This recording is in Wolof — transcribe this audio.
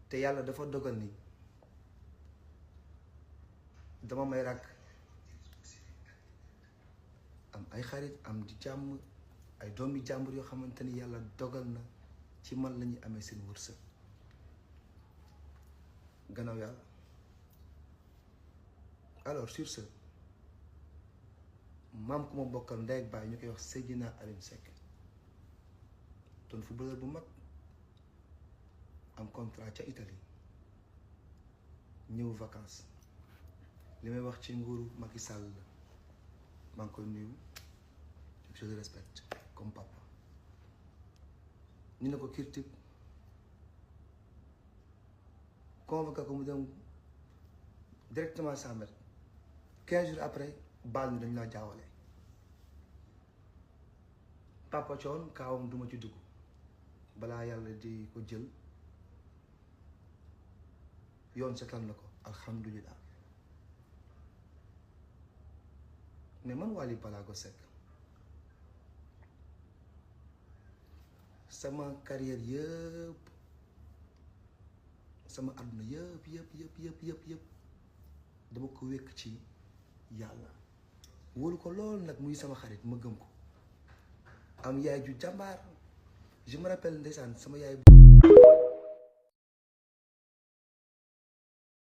te yàlla dafa dogal ni dama may rakk am ay xarit am di jàmm ay doomi jàmbur yoo xamante ni yàlla dogal na ci man la ñuy amee seen wërsëg gannaaw yàlla. Alors sur ce maam ku ma bokkal ndey ak baay ñu koy wax Seydina Alioune Seck doon footballeur bu mag am contrat ca Italie ñëw vacances li may wax ci nguuru Macky Sall la maa ngi koy nuyu je le respecte comme papa ñu ne ko kirtib convoqué ko mu dem directement 100 mètres 15 jours après baal ñu dañu laa jaawale Papa Thione kaawam duma ci dugg balaa yàlla di ko jël yoon setal na ko alhamdulilah mais man Wally Ballago Seck sama carrière yëpp sama àdduna yëpp dama ko wékk ci yàlla wóolu ko lool nag muy sama xarit ma gëm ko am yaay ju jàmbaar je me rappelle ndeysaan sama yaay